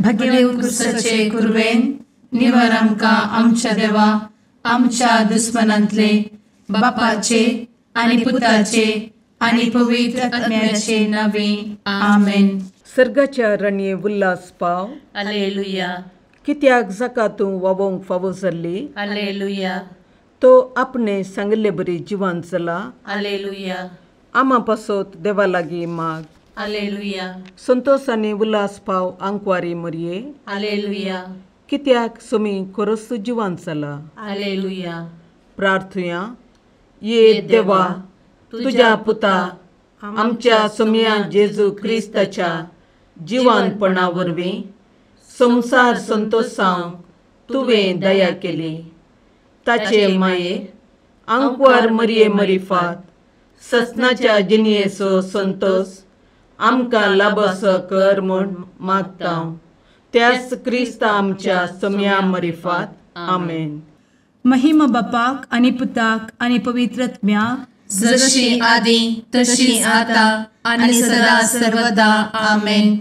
भगेवन क्रिस्ताचे कुरवेन निवार आमकां आमच्या देवा आमच्या दुस्मनांतले बापाचे आनी पुताचे आनी पवित्र आत्म्याचे नावे आमेन. सर्गाच्या रणये उल्हास पाव. हालेलुया. कित्याक जाका तूं वावोंक फावो जाल्ली. हालेलुया. तो आपणे सांगिल्ले बरी जिवान जाला. हालेलुया. आमा पासत देवा लागीं माग. हालेलुया. संतोष आनी उल्हास पाव आंकवारी मरये. हालेलुया. कित्याक सोमी खरोच जिवान जाला. हालेलुया. प्रार्थुया. ये देवा तुज्या पुता आमच्या सोमया जेजू क्रिस्ताच्या जिवानपणा वरवीं संवसार संतोषांक तुवें दया केली. ताचे माये आंकवार मरये मरिफात ससनाच्या जिणयेचो संतोष आमकां लाभसो कर म्हूण मागता त्याच क्रिस्ता आमच्या सोमया मरिफात. आमेन. महिमा बापाक आनी पुताक आनी पवित्र आत्म्याक, जशी आदी तशी आता आनी सदा सर्वदा. आमेन.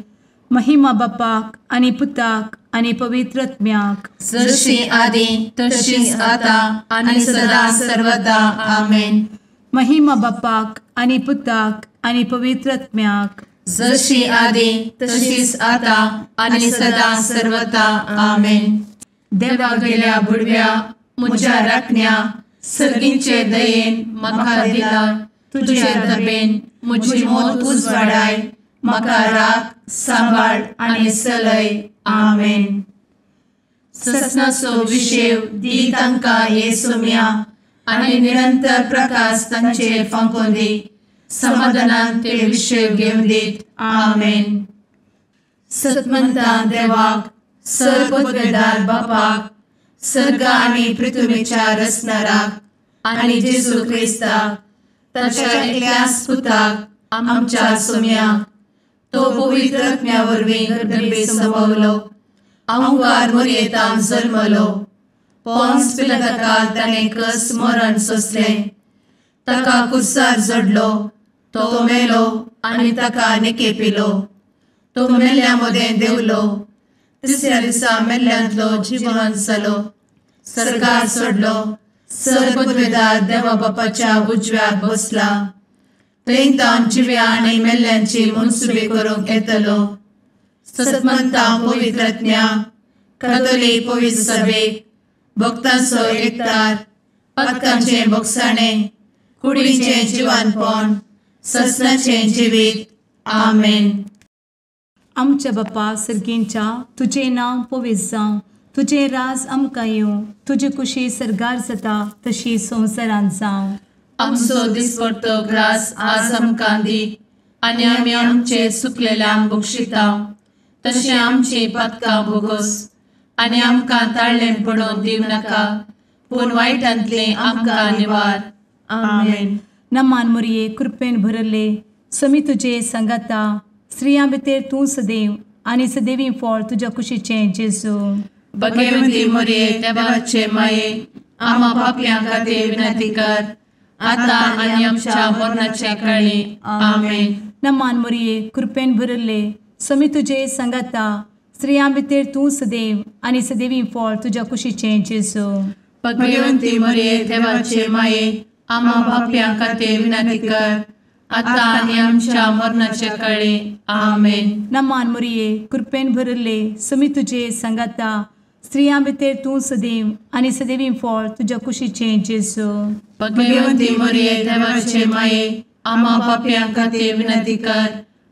महिमा बापाक आनी पुताक आनी पवित्र आत्म्याक, जशी आदी तशी आता आनी सदा सर्वदा. आमेन. महिमा बापाक आनी पुताक आनी पवित्र आत्म्याक, जशी आदी तशीच आता आनी सदा सर्वदा. आमेन. देवा गेल्या बुडव्या म्हज्या राखण्या सर्गींचे दयेन म्हाका दिला तुजे दबेन म्हजी मोत उजवाडाय म्हाका राख सांबाळ आनी सलय. आमेन. ससनाचो विशेव दी तांकां हे सोम्या आनी निरंतर प्रकाश तांचेर फांकोवन दी. समाधानान ते विशेव घेवन दीत. आमेन. सतमंता देवाक सर्वपदवेदार बापाक सर्ग आनी पृथ्वीच्या रचणाराक आनी जेजू क्रिस्ताक ताच्या एकल्याच पुताक आमच्या सोम्याक तो पवित्र आत्म्या वरवीं गर्भे संभवलो आंकार मोरयेतान जल्मलो पोन्स पिलाताकाल ताणें कस मरण सोंसलें ताका कुर्सार जडलो तो मेलो आनी ताका निकेपिलो तो मेल्ल्या मदें देंवलो तिसऱ्या दिसा मेल्ल्यांतलो जिवन जालो सर्गार सोडलो सर्वपदवेदार देवा बापाच्या उजव्याक बसला थंय तावन जिव्या आनी मेल्ल्यांची मनसुबी करूंक येतलो. सतमंता पवित्र आत्म्या कातोलीक पवित्र सभेक भक्तांचो एकतार पातकांचें भोगसाणें कुडीचें जिवानपण ससनाचें जिवीत. आमेन. आमच्या बापा सर्गींच्या तुजें नांव पवित्र जावं, तुजें राज आमकां येवं, तुजी कुशी सर्गार जाता तशी संवसारांत जावं. आमचो दिसपडतो ग्रास आज आमकां दी आनी आमी आमचे सुकलेल्यांक बक्षिता तशें आमची पातकां भोगोस आनी आमकां ताळ्ळें पडोवन दिवं नाका पूण वायटांतलें आमकां निवार. आमेन. नमान मोरये कृपेन भरले समी तुजे सांगाता स्त्रियां भितर तूं सदैव आनी सदैवी फळ तुज्या कुशीचें जेजू. भगवंती मोरये देवाचे माये आमा पापयां खातीर विनंती कर आता आनी आमच्या मरणाच्या काळी. आमेन. नमान मोरये कृपेन भरले समी तुजे सांगाता स्त्रियां भितर तूं सदैव आनी सदैवी फळ तुज्या कुशीचें जेजू. भगवंती मोरये देवाचे माये आमा पापयां खातीर विनंती कर आता आनी आमच्या मरणाच्या काळी. आमेन. नमान मोरये कृपेन भरले समी तुजे सांगाता स्त्रियां भितर तूं सदैव आनी सदैवी फळ तुज्या कुशीचें जेजू. भगवंती मोरये देवाचे माये आमा पापयां खातीर विनंती कर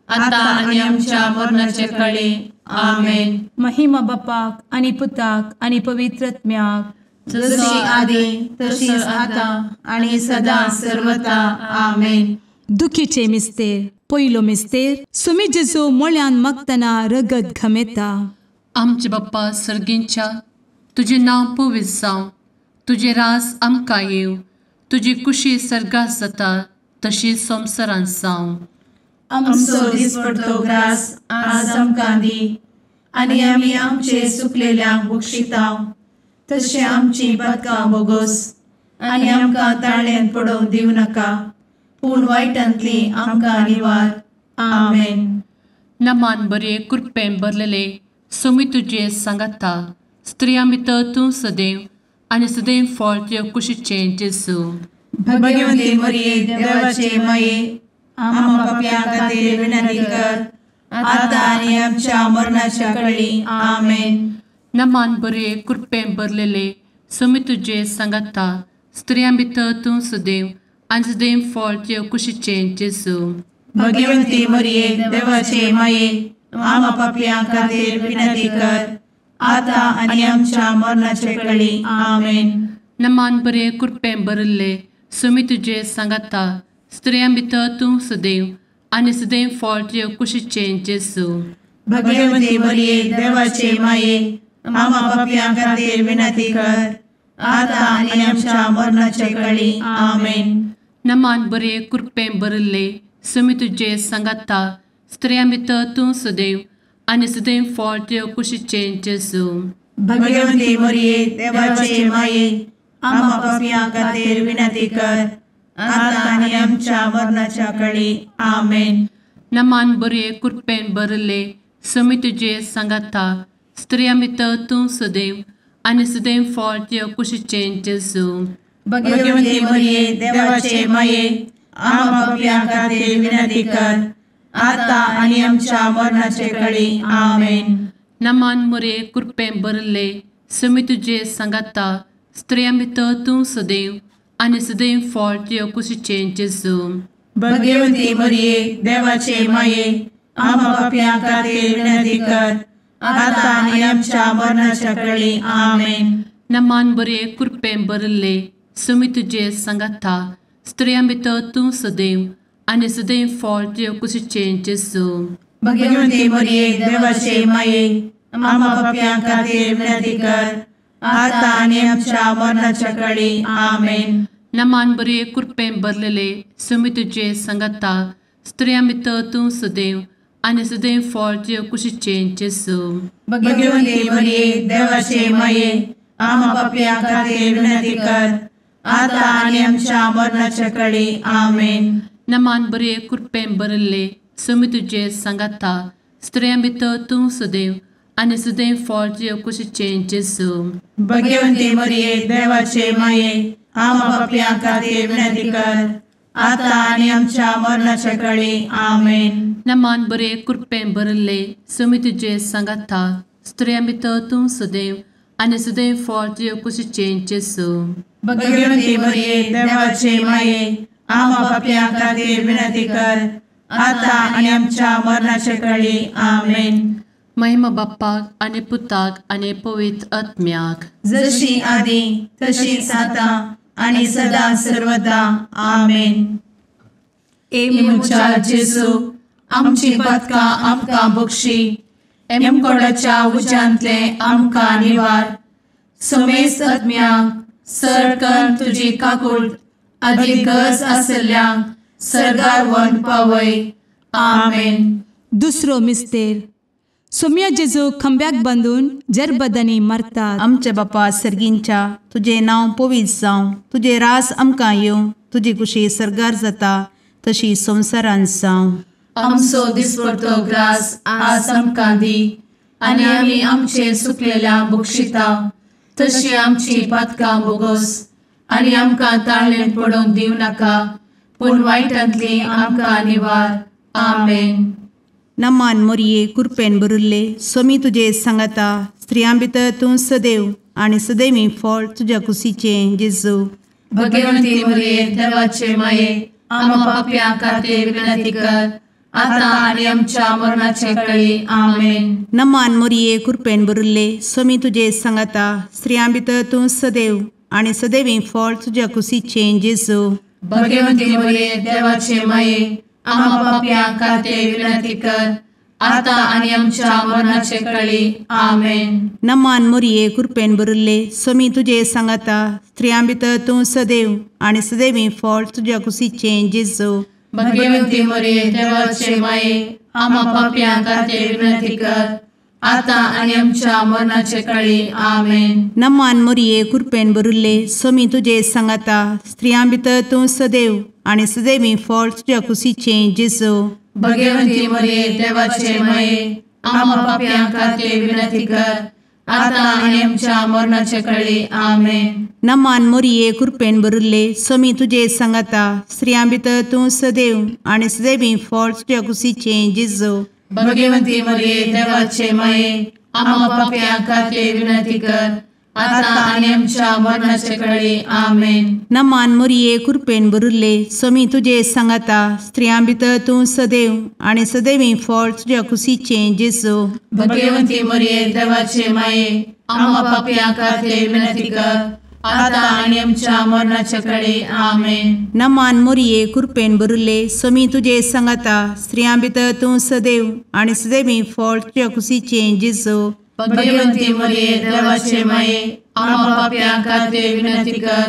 आता आनी आमच्या मरणाच्या काळी. आमेन. महिमा बापाक आनी पुताक आनी पवित्र आत्म्याक, जशी आदी तशीच आता आनी सदा सर्वता. आमेन. दुखीचे मिस्तेर पयलो मिस्तेर सुमी जेजू मोळ्यान मागतना रगत घमेता. आमचे बाप्पा सर्गींच्या तुजें नांव पवित्र जावं, तुजें राज आमकां येवं, तुजी कुशी सर्गात जाता तशी संवसारांत जावं. आमचो दिसपडतो ग्रास आज आमकां दी आनी आमी आमचे सुकलेल्यांक बक्षिता तशें आमची पातकां भोगोस आनी आमकां ताळ्ळेंत पडोवंक दिवं नाका पूण वायटांतली आमकां निवार. आमेन. नमान बरे कृपेन भरलेले सोमी तुजे सांगाता, स्त्रियां भितर तूं सदैव आनी सदैव फळ तुज्या कुशीचें जेजू। भगवती मरिये देवाचे माये, आम्हा पाप्यां खातीर विनंती कर, आता आनी आमच्या मरणाच्या कळी। आमेन। नमान बरे कृपेन भरलेले, सोमी तुजे सांगाता, स्त्रियां भितर तूं सदैव आनी सदैव फळ तुज्या कुशीचें जेजू। भगवती मरिये देवाचे माये, आम्हा पाप्यां खातीर विनंती कर, आता आनी आमच्या मरणाच्या कळी। आमेन। नमान बरे कृपेन भरलेले, सोमी तुजे सांगाता, स्त्रियां भितर तूं सदैव आनी सदैव फळ तुज्या कुशीचें जेजू। भगवती मरिये देवाचे माये, आम्हा पाप्यां खातीर विनंती कर, आता आनी आमच्या मरणाच्या कळी। आमेन। नमान बरे कृपेन भरलेले, सोमी तुजे सांगाता, स्त्रियां भितर तूं सदैव आनी सदैव फळ तुज्या कुशीचें जेजू। भगवती मरिये देवाचे माये, आम्हा पाप्यां खातीर विनंती कर, आता आनी आमच्या मरणाच्या कळी। आमेन। नमान बरे कृपेन भरलेले, सोमी तुजे सांगाता, स्त्रियां भितर तूं सदैव आनी सदैव फळ तुज्या कुशीचें जेजू। भगवती मरिये देवाचे माये, आम्हा पाप्यां खातीर विनंती कर, आता आनी आमच्या मरणाचे कळी। आमेन। नमान मरिये कृपेन भरलेले, सोमी तुजे सांगाता, स्त्रियां भितर तूं सदैव आनी सदैव फळ तुज्या कुशीचें जेजू। भगवती मरिये देवाचे माये, आम्हा पाप्यां खातीर विनंती कर, आता आनी आमच्या मरणाच्या कळी। आमेन। नमान बरे कृपेन भरलेले, सोमी तुजे सांगाता, स्त्रियां भितर तूं सदैव आनी सदैव फळ तुज्या कुशीचें जेजू। भगवती मरिये देवाचे माये, आम्हा पाप्यां खातीर विनंती कर, आता आनी आमच्या मरणाच्या कळी। आमेन। नमान बरे कृपेन भरलेले, सोमी तुजे सांगाता, स्त्रियां भितर तूं सदैव आनी सदैव फळ तुज्या कुशीचें जेजू। भगवती मरिये देवाचे माये, आम्हा पाप्यां खातीर विनंती कर, आता आनी आमच्या मरणाच्या कळी। आमेन। नमान बरे कृपेन भरलेले, सोमी तुजे सांगाता, स्त्रियां भितर तूं सदैव आनी सदैव फळ तुज्या कुशीचें जेजू। भगवती मरिये देवाचे माये, आम्हा पाप्यां खातीर विनंती कर, आता आनी आमच्या मरणाच्या कळी। आमेन। नमान बरे कृपेन भरलेले, सोमी तुजे सांगाता, स्त्रियां भितर तूं सदैव आनी सदैव फळ तुज्या कुशीचें जेजू। भगवती मरिये देवाचे माये, आम्हा पाप्यां खातीर विनंती कर, आता आनी आमच्या मरणाच्या कळी। आमेन। महिमा बाप्पाक आनी पुताक आनी पवित्र आत्म्याक, जशी आदी तशीच आता आनी सदा सर्वदा। आमेन। ए म्हज्या जेजू, आमची पातकां आमकां बक्षी, एमकोडाच्या उज्यांतले आमकां निवार, समेस्त आत्म्यांक सरकन तुजी काकूट आदी गरज आशिल्ल्यांक सर्गार व्हरून पावय। आमेन। दुसरो मिस्तेर। सोम्या जेजू खंब्याक बांदून जरबदांनी मारतात। आमच्या बापा सर्गींच्या, तुजें नांव पवित्र जावं, तुजें रास आमकां येवं, तुजी कुशी सर्गार जाता तशी संवसारांत जावं। आमचो दिसपडतो ग्रास आज आमकां दी, आनी आमी आमचे सुकलेल्या बक्षिता तशी आमची पातकां बोगोस, आनी आमकां ताळेन पडोवंक दिवं नाका, पूण वायटांतली आमकां निवार। आमेन। नमान मोरये कृपेन भरिल्ले, सोमी तुजे सांगाता, स्त्रियां भितर तूं सदैव आनी सदैवी फळ तुज्या कुशीचें जेजू। भगवंती मोरये देवाचे माये, आम्हा पाप्यां खातीर विनंती कर, आता आनी आमच्या मरणाचे कळी। आमेन। नमान मोरये कृपेन भरिल्ले, सोमी तुजे सांगाता, स्त्रियां भितर तूं सदैव आनी सदैवी फळ तुज्या कुशीचें जेजू। भगवंती मोरये देवाचे माये, आम्हा पाप्यां खातीर विनंती कर, आता आनी आमच्या मरणाचे कळी। आमेन। नमान मोरये कृपेन भरिल्ले, सोमी तुजे सांगाता, स्त्रियां भितर तूं सदैव आनी सदैवी फळ तुज्या कुशीचें जेजू। भगवंती मोरये देवाचे माये, आम्हा पाप्यां खातीर विनंती कर, आता आनी आमच्या मरणाचे कळी। आमेन। नमान मोरये कृपेन भरिल्ले, सोमी तुजे सांगाता, स्त्रियां भितर तूं सदैव आनी सदैवी फळ तुज्या कुशीचें जेजू। भगवंती मोरये देवाचे माये, आमा पापयां खातीर विनंती कर आतां आनी आमच्या मरणाचे कळी. आमेन. नमान मोरये कृपेन भरिल्ले स्वामी तुजे सांगाता, स्त्रियां भितर तूं सदैव आनी सदैवी फळ तुज्या कुशीचें जेजू. भगवंती मरिये देवाचे माये आमा पापयां खातीर विनंती कर आतां आनी आमच्या मरणाचे कळी. आमेन. नमान मोरये कृपेन भरिल्ले स्वामी तुजे सांगाता, स्त्रियां भितर तूं सदैव आनी सदैवी फळ तुज्या कुशीचें जेजू. भगवंती मरिये देवाचे माये आमा पापयां खातीर विनंती कर आतां आनी आमच्या मरणाचे कळी. आमेन. नमान मोरये कृपेन भरिल्ले स्वामी तुजे सांगाता, स्त्रियां भितर तूं सदैव आनी सदैवी फळ तुज्या कुशीचें जेजू. भगवंती मरिये देवाचे माये आमा पापयां खातीर विनंती कर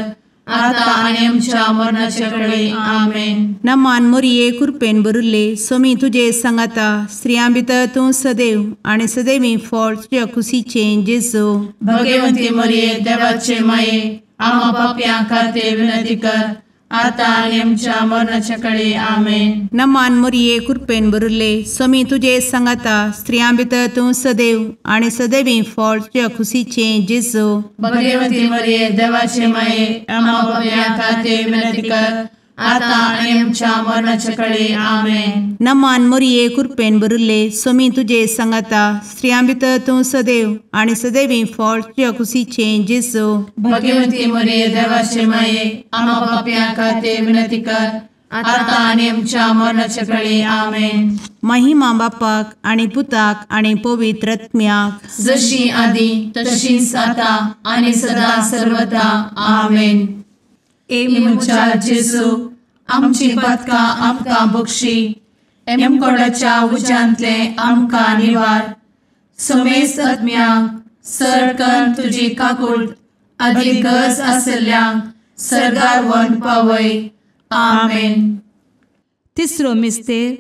आतां आनी आमच्या मरणाचे कळी. आमेन. नमान मोरये कृपेन भरिल्ले स्वामी तुजे सांगाता, स्त्रियां भितर तूं सदैव आनी सदैवी फळ तुज्या कुशीचें जेजू. भगवंती मरिये देवाचे माये आमा पापयां खातीर विनंती कर आतां आनी आमच्या मरणाचे कळी. आमेन. नमान मोरये कृपेन भरिल्ले स्वामी तुजे सांगाता, स्त्रियां भितर तूं सदैव आनी सदैवी फळ तुज्या कुशीचें जेजू. भगवंती मरिये देवाचे माये आमा पापयां खातीर विनंती कर आतां आनी आमच्या मरणाचे कळी. आमेन. नमान मोरये कृपेन भरिल्ले स्वामी तुजे सांगाता, स्त्रियां भितर तूं सदैव आनी सदैवी फळ तुज्या कुशीचें जेजू. भगवंती मरिये देवाचे माये आमा पापयां खातीर विनंती कर आतां आनी आमच्या मरणाचे कळी. आमेन. महिमा बापाक आनी पुताक आनी पवित्र आत्म्याक, जशी आदी तशीच आतां आनी सदा सर्वदा. आमेन. ए म्हज्या जेजू आमची पातकां आमकां बक्षी, एमकोडाच्या उज्यांतले आमकां निवार, समेस्त आत्म्यांक सरकन तुजी काकूट आदी गरज आसल्ल्यांक सर्गार व्हरून पावय. आमेन. तिसरो मिस्तेर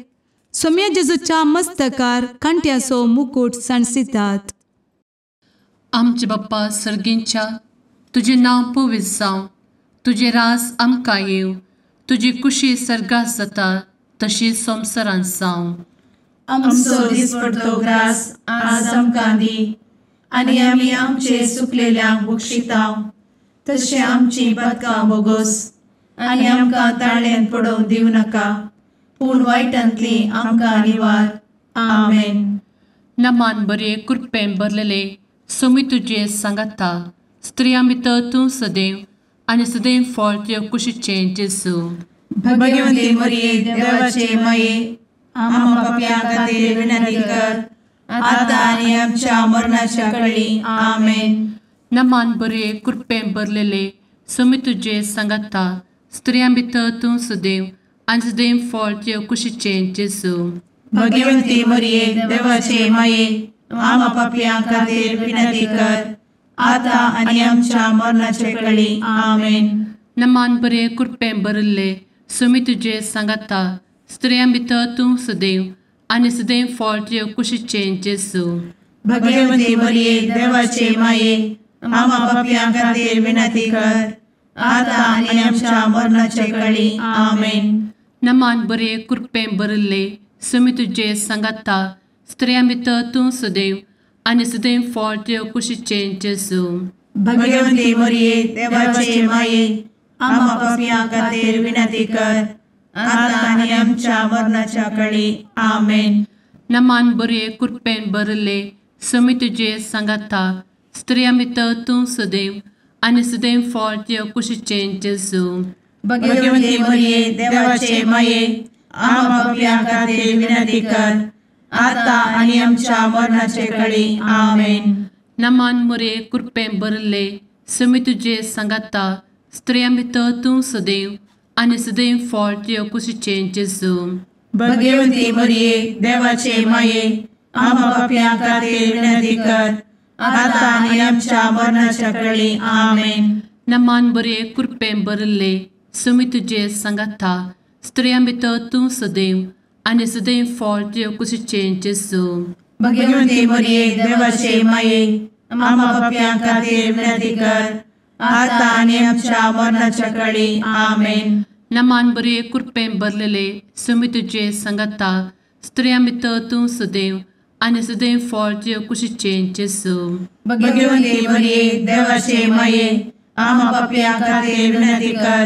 सोम्या जेजूच्या मस्तकार कांट्याचो मुकूट सांडसितात. आमचे बाप्पा सर्गींच्या, तुजें नांव पवित्र जावं, तुजें राज आमकां येवं, तुजी कुशी सर्गात जाता तशी संवसारांत जावं. आमचो दिसपडतो ग्रास आज आमकां दी आनी आमी आमचे सुकलेल्यांक बक्षिता तशें आमची पातकां बोगोस आनी आमकां ताळ्यान पडोवंक दिवं नाका, पूण वायटांतली आमकां निवार. आमेन. नमान बरे कृपेन भरलेले स्वामी तुजे सांगाता, स्त्रियां भितर तूं सदैव आनी सदैव फळ तुज्या कुशीचें जेजू. भगवंती मरिये देवाचे माये आमा पापयां खातीर विनंती कर आतां आनी आमच्या मरणाच्या कळी. आमेन. नमान बरे कृपेन भरलेले स्वामी तुजे सांगाता, स्त्रियां भितर तूं सदैव आनी सदैव फळ तुज्या कुशीचें जेजू. भगवंती मरिये देवाचे माये आमा पापयां खातीर विनंती कर आतां आनी आमच्या मरणाचे कळी. आमेन. नमान बरे कृपेन भरिल्ले स्वामी तुजे सांगाता, स्त्रियां भितर तूं सदैव आनी सदैव फळ तुज्या कुशीचें जेजू. भगवंती मरिये देवाचे माये आमा पापयां खातीर विनंती कर आतां आनी आमच्या मरणाचे कळी. आमेन. नमान बरे कृपेन भरिल्ले स्वामी तुजे सांगाता, स्त्रियां भितर तूं सदैव आनी सदैव फळ तुज्या कुशीचें जेजू. भगवंती मरिये देवाचे माये आमा पापयां खातीर विनंती कर आतां आनी आमच्या मरणाच्या कळी. आमेन. नमान बरे कृपेन भरिल्ले स्वामी तुजे सांगाता, स्त्रियां भितर तूं सदैव आनी सदैव फळ तुज्या कुशीचें जेजू. भगवंती मरिये देवाचे माये आमा पापयां खातीर विनंती कर आतां आनी आमच्या मरणाचे कळी. आमेन. नमान मोरे कृपेन भरिल्ले स्वामी तुजे सांगाता, स्त्रियां भितर तूं सदैव आनी सदैव फळ तुज्या कुशीचें जेजू. भगवंती मरिये देवाचे माये आमा पापयां खातीर विनंती कर आतां आनी आमच्या मरणाच्या कळी. आमेन. नमान बरे कृपेन भरिल्ले स्वामी तुजे सांगाता, स्त्रियां भितर तूं सदैव आनी सदैव फळ तुज्या कुशीचें जेजू. भगवंती मरिये देवाचे माये आमा पापयां खातीर विनंती कर आतां आनी आमच्या मरणाच्या कळी. आमेन. नमान बरे कृपेन भरलेले स्वामी तुजे सांगाता, स्त्रियां भितर तूं सदैव आनी सदैव फळ तुज्या कुशीचें जेजू. भगवंती मरिये देवाचे माये, आमा पापयां खातीर विनंती कर,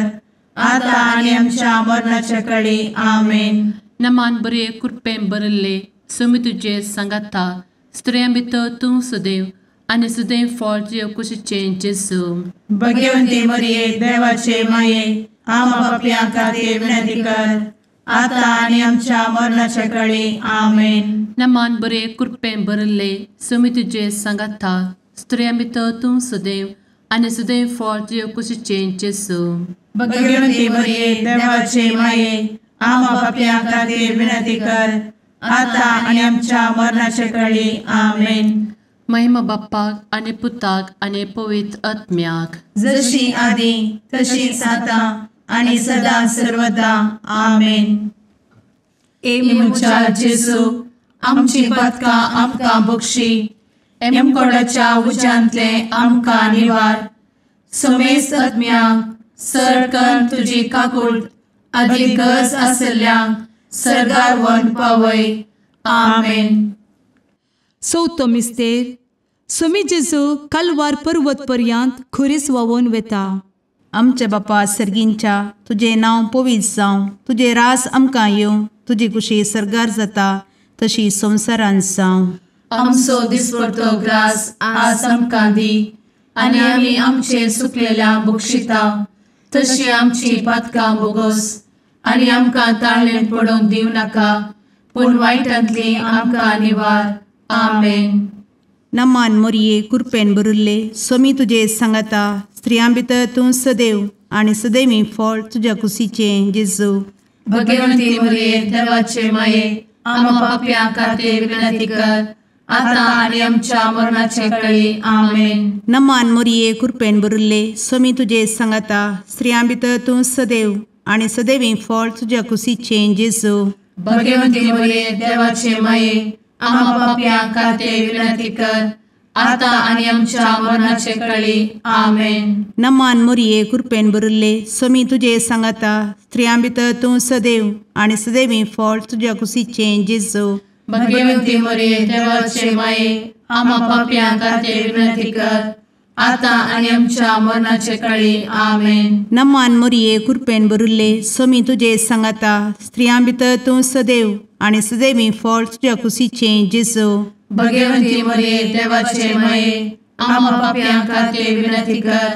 आतां आनी आमच्या मरणाच्या कळी. आमेन. नमान बरे कृपेन भरिल्ले, स्वामी तुजे सांगाता, स्त्रियां भितर तूं सदैव आनी सदैव फळ तुज्या कुशीचें जेजू. भगवंती मरिये देवाचे माये, आमा पापयां खातीर विनंती कर, आतां आनी आमच्या मरणाच्या कळी. आमेन. नमान बरे कृपेन भरिल्ले, स्वामी तुजे सांगाता, स्त्रियां भितर तूं सदैव आनी सदैव फळ तुज्या कुशीचें जेजू. भगवंती मरिये देवाचे माये, आमा पापयां खातीर विनंती कर, आतां आनी आमच्या मरणाच्या कळी. आमेन. महिमा बाप्पाक आनी पुताक आनी पवित्र आत्म्याक, जशी आदी तशीच आतां आनी सदा सर्वदा. आमेन. ए म्हज्या जेजू, आमची पातकां आमकां बक्षी, एमकोडाच्या उज्यांतले आमकां निवार, समेस्त आत्म्यांक सरकन तुजी काकूट आदी गरज आसल्ल्यांक सर्गार व्हरून पावय. आमेन. चवथो मिस्तेर. स्वामी जेजू कालवार पर्वत पर्यंत खुरीस व्हांवून वेता. आमच्या बापा सर्गींच्या, तुजें नांव पवित्र जावं, तुजें रास आमकां येवं, तुजी कुशी सर्गार जाता तशी संवसारांत जावं. आमचो दिसपडतो ग्रास आज आमकां दी, आनी आमी आमचे सुकलेल्या बक्षिता तशी आमची पातकां बोगोस, आनी आमकां ताळेन पडोवंक दिवं नाका, पूण वायटांतली आमकां निवार. आमेन. नमान मोरये कृपेन भरिल्ले, स्वामी तुजे सांगाता, स्त्रियां भितर तूं सदैव आनी सदैवी फळ तुज्या कुशीचें जेजू. भगवंती मरिये देवाचे माये, आमा पापयां खातीर विनंती कर, आतां आनी आमच्या मरणाच्या कळी. आमेन. नमान मोरये कृपेन भरिल्ले, स्वामी तुजे सांगाता, स्त्रियां भितर तूं सदैव आनी सदैवी फळ तुज्या कुशीचें जेजू. भगवंती मरिये देवाचे माये, आमा पापयां खातीर विनंती कर, आतां आनी आमच्या मरणाचे कळी. आमेन. नमान मोरये कृपेन भरिल्ले, स्वामी तुजे सांगाता, स्त्रियां भितर तूं सदैव आनी सदैवी फळ तुज्या कुशीचें जेजू. भगवंती मरिये देवाचे माये, आमा पापयां खातीर विनंती कर, आतां आनी आमच्या मरणाचे कळी. आमेन. नमान मोरये कृपेन भरिल्ले, स्वामी तुजे सांगाता, स्त्रियां भितर तूं सदैव आनी सदैवी फळ तुज्या कुशीचें जेजू. भगवंती मरिये देवाचे माये, आमा पापयां खातीर विनंती कर,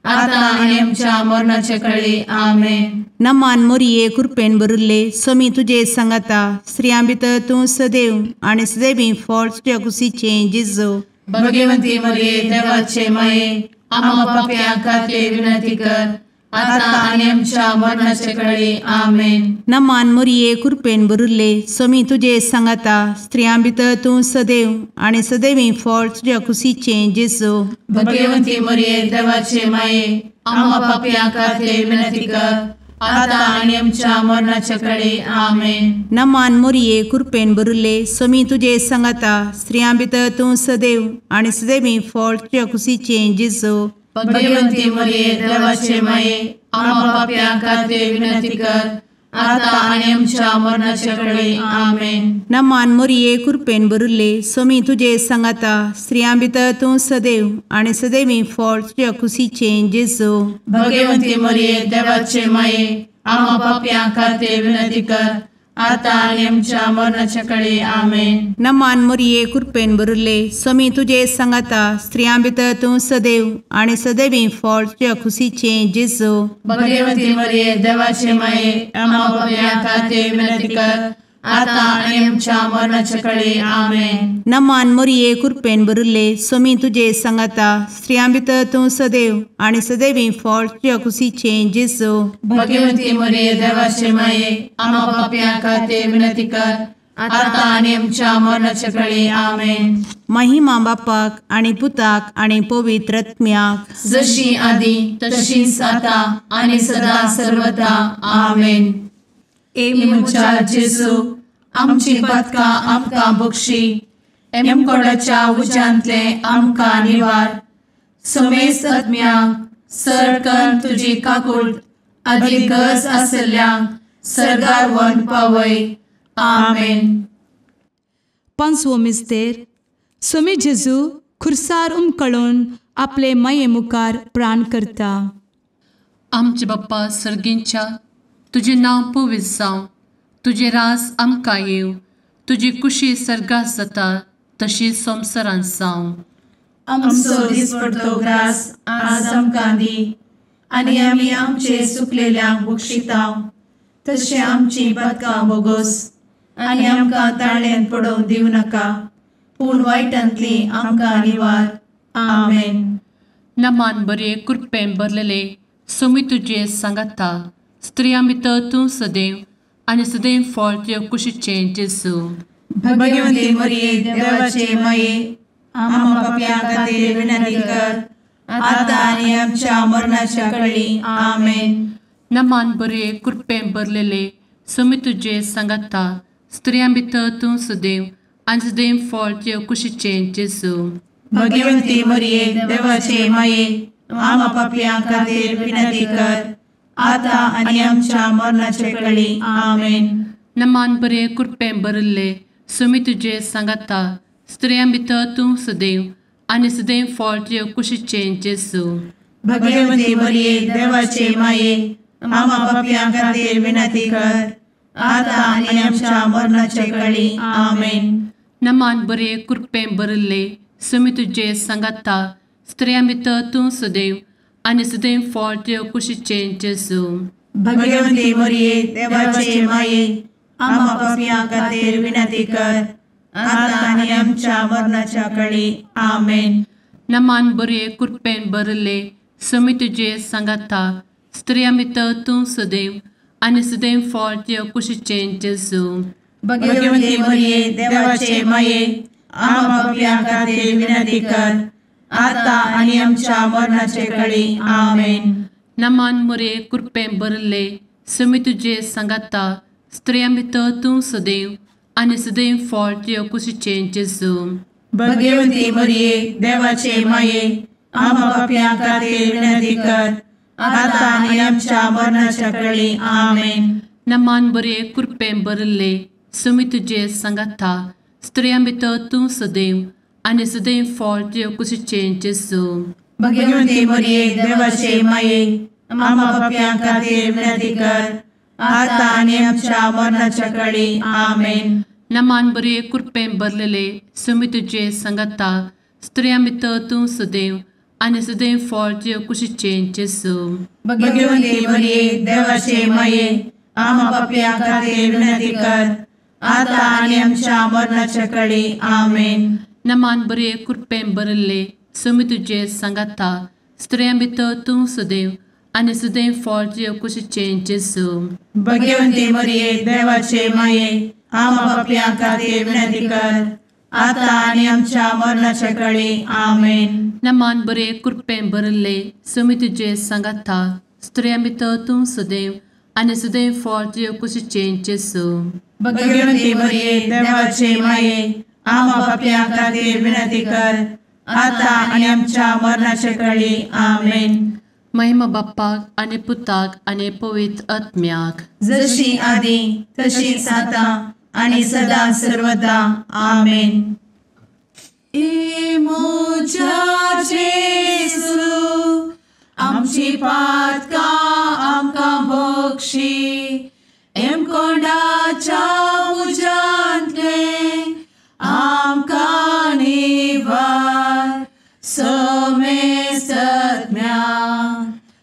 आतां आनी आमच्या मरणाचे कळी. आमेन. नमान मोरये कृपेन भरिल्ले, स्वामी तुजे सांगाता, स्त्रियां भितर तूं सदैव आनी सदैवी फळ तुज्या कुशीचें जेजू. भगवंती मरिये देवाचे माये, आमा पापयां खातीर विनंती कर, आतां आनी आमच्या मरणाचे कळी. आमेन. नमान मोरये कृपेन भरिल्ले, स्वामी तुजे सांगाता, स्त्रियां भितर तूं सदैव आनी सदैवी फळ तुज्या कुशीचें जेजू. भगवंती मरिये देवाचे माये, आमा पापयां खातीर विनंती कर, आतां आनी आमच्या मरणाच्या कळी. आमेन. नमान मोरये कृपेन भरिल्ले, स्वामी तुजे सांगाता, स्त्रियां भितर तूं सदैव आनी सदैवी फळ तुज्या कुशीचें जेजू. भगवंती मरिये देवाचे माये, आमा पापयां खातीर विनंती कर, आतां आनी आमच्या मरणाच्या कळी. आमेन. नमान मोरये कृपेन भरिल्ले, स्वामी तुजे सांगाता, स्त्रियां भितर तूं सदैव आनी सदैवी फळ तुज्या कुशीचें जेजू. भगवंती मरिये देवाचे माये, आमा पापयां खातीर विनंती कर, आतां आनी आमच्या मरणाच्या कळी. आमेन. नमान मोरये कृपेन भरिल्ले, स्वामी तुजे सांगाता, स्त्रियां भितर तूं सदैव आनी सदैवी फळ तुज्या कुशीचें जेजू. भगवंती मरिये देवाचे माये, आमा पापयां खातीर विनंती कर, आतां आनी आमच्या मरणाच्या कळी. आमेन. नमान मोरये कृपेन भरिल्ले, स्वामी तुजे सांगाता, स्त्रियां भितर तूं सदैव आनी सदैवी फळ तुज्या कुशीचें जेजू. भगवंती मरिये देवाचे माये, आमा पापयां खातीर विनंती कर, आतां आनी आमच्या मरणाच्या कळी. आमेन. महिमा बापाक आनी पुताक आनी पवित्र आत्म्याक, जशी आदी तशीच आतां आनी सदा सर्वदा. आमेन. ए म्हज्या जेजू, आमची पातकां आमकां बक्षी, एमकोडाच्या उज्यांतले आमकां निवार, समेस्त आत्म्यांक सरकन तुजी काकूट आदी गरज आसल्ल्यांक सर्गार व्हरून पावय. आमेन. पांचवो मिस्तेर सोमी जेजू खुर्सार उमकळून आपले माये मुखार प्राण करता. आमचे बाप्पा सर्गींच्या, तुजें नांव पवित्र जावं, तुजें राज आमकां येवं, तुजी कुशी सर्गात जाता तशी संवसारांत जावं. आमचो दिसपडतो ग्रास आज आमकां दी आनी आमी आमचे सुकलेल्यांक बक्षिता तशें आमची पातकां बोगोस आनी आमकां ताळ्यांत पडोवंक दिवं नाका, पूण वायटांतली आमकां निवार. आमेन. नमान बरे कृपेन भरलेले सोमी तुजे सांगाता, स्त्रियां भितर तूं सदैव आनी सदैव फळ तुजे कुशीचें जेजू. भगवंती मरिये देवाचे माये, आम्हा पाप्यां खातीर विनंती कर आतां आनी आमच्या मरणाच्या कळी. आमेन. नमान बरे कृपेन भरलेले सोमी तुजे सांगाता, स्त्रियां भितर तूं सदैव आनी सदैव फळ तुजे कुशीचें जेजू. भगवंती मरिये देवाचे माये, आम्हा पाप्यां खातीर विनंती कर आतां आनी आमच्या मरणाच्या कळी. आमेन. नमान बरे कृपेन भरिल्ले सोमी तुजे सांगाता, स्त्रियां भितर तूं सदैव आनी सदैव फळ तुजे कुशीचें जेजू. भगवंती मरिये देवाचे माये, आम्हा पाप्यां खातीर विनंती कर आतां आनी आमच्या मरणाच्या कळी. आमेन. नमान बरे कृपेन भरिल्ले सोमी तुजे सांगाता, स्त्रियां भितर तूं सदैव आनी सदैव फळ तुजे कुशीचें जेजू. भगवंती मरिये देवाचे माये, आम्हा पाप्यां खातीर विनंती कर आतां आनी आमच्या मरणाच्या कळी. आमेन. नमान बरे कृपेन भरिल्ले सोमी तुजे सांगाता, स्त्रियां भितर तूं सदैव आनी सदैव फळ तुजे कुशीचें जेजू. भगवंती मरिये देवाचे माये, आम्हा पाप्यां खातीर विनंती कर आतां आनी आमच्या मरणाचे कळी. आमेन. नमान मरिये कृपेन भरिल्ले सोमी तुजे सांगाता, स्त्रियां भितर तूं सदैव आनी सदैव फळ तुजे कुशीचें जेजू. भगवंती मरिये देवाचे माये, आम्हा पाप्यां खातीर विनंती कर आतां आनी आमच्या मरणाच्या कळी. आमेन. नमान बरे कृपेन भरिल्ले सोमी तुजे सांगाता, स्त्रियां भितर तूं सदैव आनी सदैव फळ तुजे कुशीचें जेजू. भगवंती मरिये देवाचे माये, आम्हा पाप्यां खातीर विनंती कर आतां आनी आमच्या मरणाच्या कळी. आमेन. नमान बरे कृपेन भरलेले सोमी तुजे सांगाता, स्त्रियां भितर तूं सदैव आनी सदैव फळ तुजे कुशीचें जेजू. भगवंती मरिये देवाचे माये, आम्हा पाप्यां खातीर विनंती कर आतां आनी आमच्या मरणाच्या कळी. आमेन. नमान बरे कृपेन भरिल्ले सोमी तुजे सांगाता, स्त्रियां भितर तूं सदैव आनी सदैव फळ तुजे कुशीचें जेजू. भगवंती मरिये देवाचे माये, आम्हा पाप्यां खातीर विनंती कर आतां आनी आमच्या मरणाच्या कळी. आमेन. नमान बरे कृपेन भरिल्ले सोमी तुजे सांगाता, स्त्रियां भितर तूं सदैव आनी सदैव फळ तुजे कुशीचें जेजू. भगवंती मरिये देवाचे माये, आम्हा पाप्यां खातीर विनंती कर आतां आनी आमच्या मरणाच्या कळी. आमेन. महिमा बाप्पाक आनी पुताक आनी पवित्र आत्म्याक, जशी आदी तशीच आतां आनी सदा सर्वदा. आमेन. ए म्हज्या जेजू, आमची पातकां आमकां बक्षी, एमकोंडाच्या उज्यांतलें आमकां निवार. समेस्तज्ञा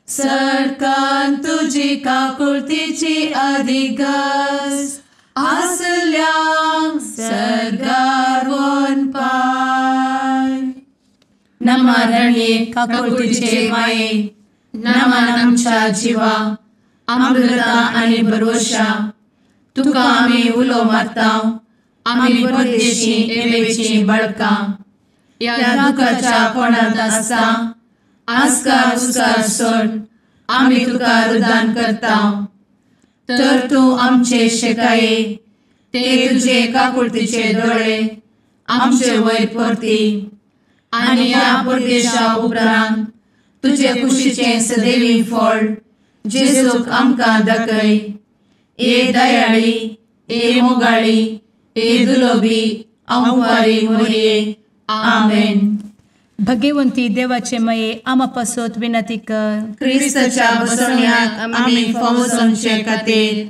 सरकान तुजी काकुळतीची अधिगस आसल्यांक सर्गार वनपाय. नमरणे काकुळतीचे माये, नमन आमच्या जिवा, अमृता आनी भरवशा, तुका आमी उलो मारता, आमी परदेशी एवेची बळकां, ह्या दुखाच्या कोणांत आसता आस्कार उस्कार सोड आमी तुका रुदान करता. तर तूं आमचे शेकाये, ते तुजे काकुळतीचे दोळे आमचे वयर परती आनी ह्या परदेशा उपरांत तुजे कुशीचें सदैवी फळ जेजूक आमकां दाखय. ए दयाळी, ए मोगाळी, ए दुलोबी आंवकारी मोरये. आमेन. भगवंती देवाचे माये आमा पासत विनंती कर. क्रिस्ताच्या बसवण्याक आमी फावो जावचे खातीर.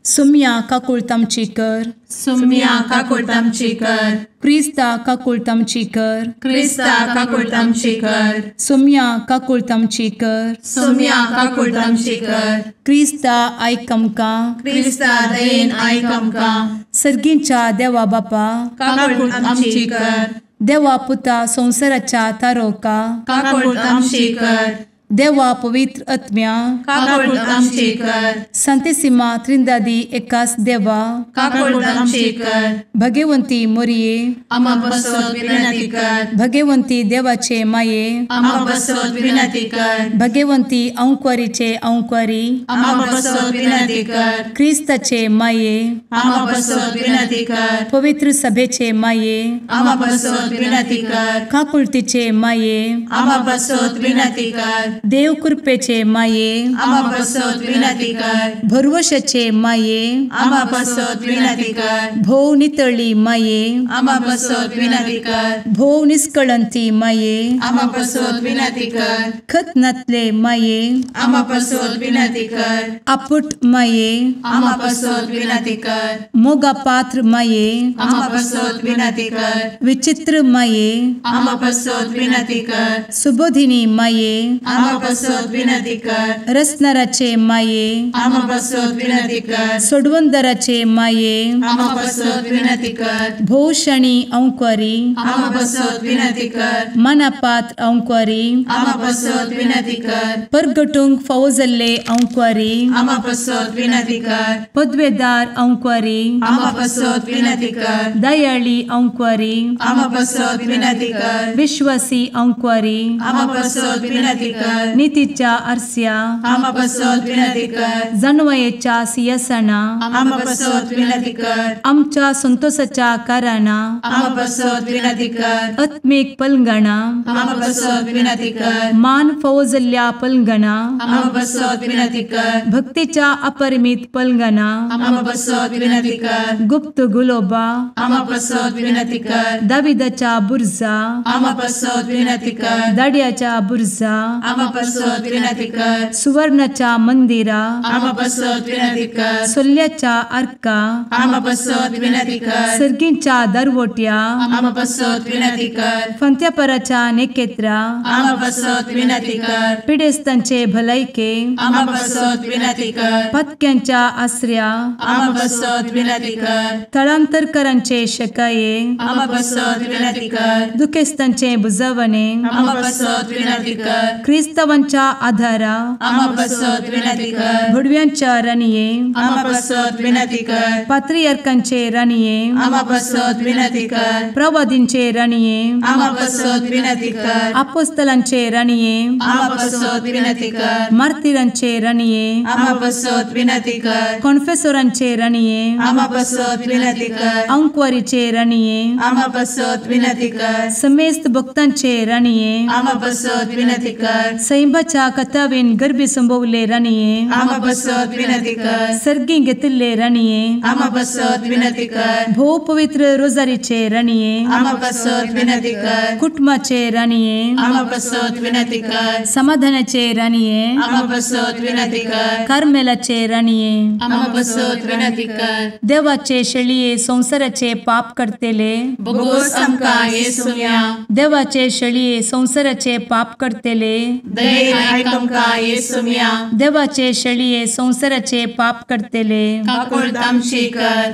सुम्या काकुळट आमची कर. सुम्या काकुळट आमची कर. क्रिस्ता काकुळट आमची कर. क्रिस्ता काकुळट आमची कर. सुम्या काकुळट आमची कर. सुम्या काकुळट आमची कर. क्रिस्ता आयक आमकां. क्रिस्ता दयेन आयक आमकां. सर्गींच्या देवा बापा काकुळट आमची कर. देवा पुता संवसाराच्या तारोका काकुळट आमची कर. देवा पवित्र आत्म्या काकुळट आमची कर. संतेसिमा त्रिंदादी एकास देवा काकुळट आमची कर. भगवंती मोरये आमा पासत विनंती कर. भगवंती देवाचे माये आमा पासत विनंती कर. भगवंती अंकुरीचे अंकुरी आमा पासत विनंती कर. क्रिस्ताचे माये आमा पासत विनंती कर. पवित्र सभेचे माये आमा पासत विनंती कर. काकुळतीचे माये आमा पासत विनंती कर. देव कृपेचे माये आमा पासत विनंती कर. भरवशाचे माये आमा पासत विनंती कर. भोव नितळी माये आमा पासत विनंती कर. भोव निष्कळंती माये आमा पासत विनंती कर. खत नातले माये आमा पासत विनंती कर. आपुट माये आमा पासत विनंती कर. मोगा पात्र माये आमा पासत विनंती कर. विचित्र माये आमा पासत विनंती कर. सुबोधिनी माये आमा पासत विनंती कर. रसनाराचे माये आमा पासत विनंती कर. सोडवंदराचे माये आमा पासत विनंती कर. भोवशणी अंकुरी आमा पासत विनंती कर. मनापात्र अंकुरी आमा पासत विनंती कर. परगटूंक फावो जाल्ले अंकुरी आमा पासत विनंती कर. पदवेदार अंकुरी आमा पासत विनंती कर. दयाळी अंकुरी आमा पासत विनंती कर. विश्वासी अंकुरी आमा पासत विनंती कर. नितीच्या आरस्या आमा पासत विनंती कर. जानवयेच्या सिंहासना आमा पासत विनंती कर. आमच्या संतोषाच्या कारणा आमा पासत विनंती कर. आत्मीक पलंगणा आमा पासत विनंती कर. मान फावो जाल्ल्या पलंगणा आमा पासत विनंती कर. भक्तीच्या अपरिमित पलंगणा आमा पासत विनंती कर. गुप्त गुलोबा आमा पासत विनंती कर. दाविदाच्या बुर्जा आमा पासत विनंती कर. दाड्याच्या बुर्जा आमा पासत विनंती कर. सुवर्णाच्या मंदिरा आमा पासत विनंती कर. सोल्ल्याच्या आर्का आमा पासत विनंती कर. सर्गींच्या दरवट्या आमा पासत विनंती कर. फंत्यापराच्या नेकेत्रा आमा पासत विनंती कर. पिडेस्तांचे भलायके आमा पासत विनंती कर. पत्क्यांच्या आसऱ्या आमा पासत विनंती कर. थळांतरकरांचे शकाये आमा पासत विनंती कर. दुखेस्तांचे बुजवणे आमा पासत विनंती कर. क्रिस्तावांच्या आधारा आमा पासत विनंती कर. भुडव्यांच्या राणये आमा पासत विनंती कर. पात्रियार्कांचे राणये आमा पासत विनंती कर. प्रवादींचे राणये आमा पासत विनंती कर. आपोस्तलांचे राणये आमा पासत विनंती कर. मार्तिरांचे राणये आमा पासत विनंती कर. कॉन्फेसोरांचे राणये आमा पासत विनंती कर. अंकुवारीचे राणये आमा पासत विनंती कर. समेस्त भक्तांचे राणये आमा पासत विनंती कर. सैंबाच्या कथावेन गर्भी संभवले राणये आमा पासत विनंती कर. सर्गी घेतिल्ले राणये आमा पासत विनंती कर. भोव पवित्र रोजारीचे राणये आमा पासत विनंती कर. कुटुंबाचे राणये आमा पासत विनंती कर. समाधानाचे राणये आमा पासत विनंती कर. कार्मेलाचे राणये आमा पासत विनंती कर. देवाचे शेळये संवसाराचे पाप करतेले बोगोस आमकां येसुम्या देवाचे शेळये संवसाराचे पाप करतेले दयेन आयक आमकां येसुम्या देवाचे शेळये संवसाराचे पाप करतेले काकुळट आमची कर.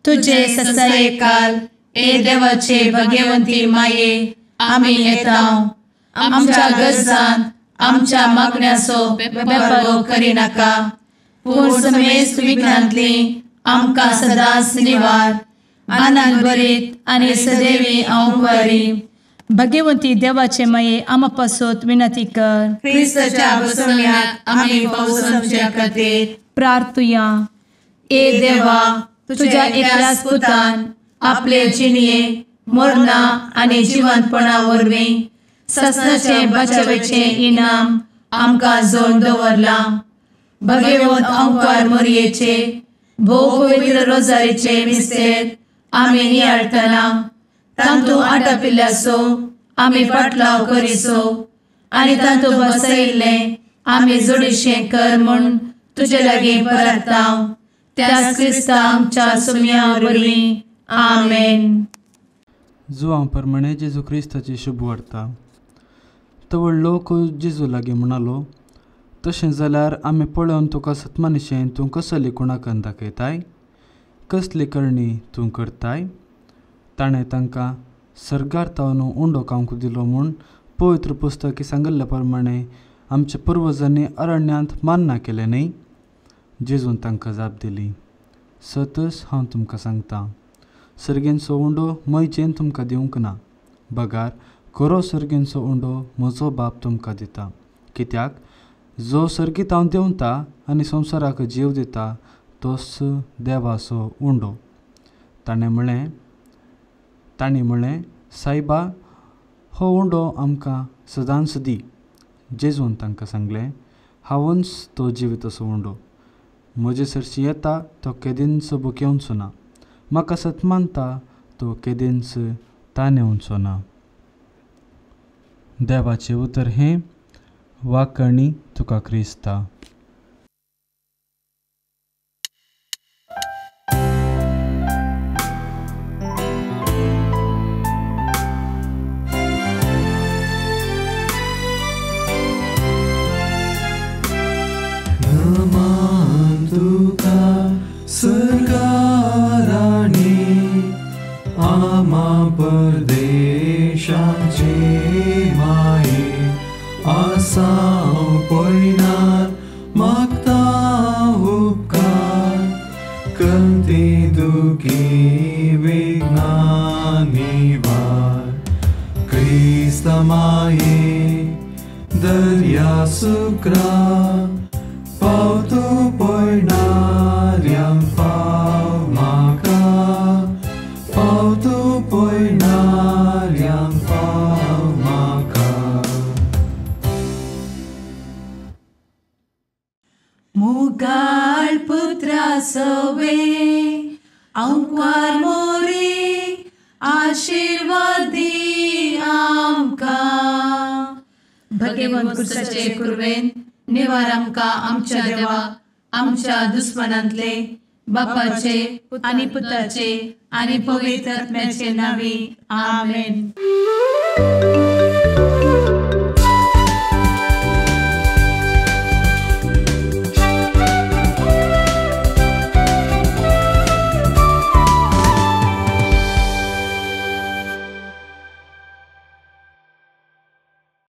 तुझे ससायेकाल ए देवाचे भगवंती माये आमी येता आमच्या गरजान आमच्या मागण्याचो बेपारो करिनाका पूण समेस्त विघ्नांतली आमकां सदांच निवार आनंद भरीत आनी सदैवी अंकुरी. भगवंती देवाचे माये आमा पासत विनंती कर. क्रिस्ताच्या बसवण्याक आमी फावो जावचे खातीर प्रार्थुया. ए देवा तुझ्या एकल्याच पुतान आपले जिणये मरणा आनी जिवंतपणा वरवीं ससनाचें बचावेचें इनाम आमकां जोडून दवरलां. भगवंत अंकार मोरयेचे भोव पवित्र रोजारीचे मिस्तेर आमी नियाळटना तांतू आटापिल्ल्याचो आमी पाटलाव करिसो आनी तांतू बसयिल्लें आमी जोडीशें कर म्हूण तुजे लागीं परता त्याच क्रिस्ता आमच्या सुम्या वरवीं. आमेन. जुवां प्रमाणे जेजू क्रिस्ताची शुभ वार्ता. तवळ लोक जेजू लागीं म्हणालो, तशें जाल्यार आमी पळोवन तुका सतमानिशें तूं कसली कुणाकान दाखयताय, कसली करणी तूं करताय? ताणें तांकां सर्गार तावन उंडो खावंक दिलो म्हूण पवित्र पुस्तकी सांगिल्ल्या प्रमाणे आमच्या पुर्वजांनी अरण्यांत मान्ना केलें न्हय? जेजून तांकां जाप दिली, सतच हांव तुमकां सांगता, सर्गेंचो उंडो मैचेन तुमकां दिवंक ना, बगार खरो सर्गेंचो उंडो म्हजो बाप तुमकां दिता. कित्याक जो सर्गीत हांव देंवता आनी संवसाराक जीव दिता तोच देवाचो उंडो. ताणें म्हळें, सायबा, हो उंडो आमकां सदांच दी. जेजून तांकां सांगलें, हांवूच तो जिविताचो उंडो. म्हजे सरशी येता तो केदींच भुकेवचो ना, म्हाका सत मानता तो केदींच तानेवचो ना. देवाचें उतर हें. वाकणी तुका क्रिस्ता. नमन तुका सर्गाराणी आमा परदेशाचे माये, आसाव पयणार मागता उपकार, कंती दुखी विघ्ना निवार. क्रिस्ता माये दर्या सुक्रा, पाव तूं पयणाऱ्यांक पाव म्हाका, पाव तूं पयणाऱ्यांक पाव म्हाका. मुगाळ पुत्रा सवे आंकवार मोरे आशिर्वाद दी आमकां. भगवंत कुर्साचे कुर्वेन निवार आमकां आमच्या देवा आमच्या दुस्मनांतले बापाचे आनी पुताचे आनी पवित्र आत्म्याचे नांवी. आमेन.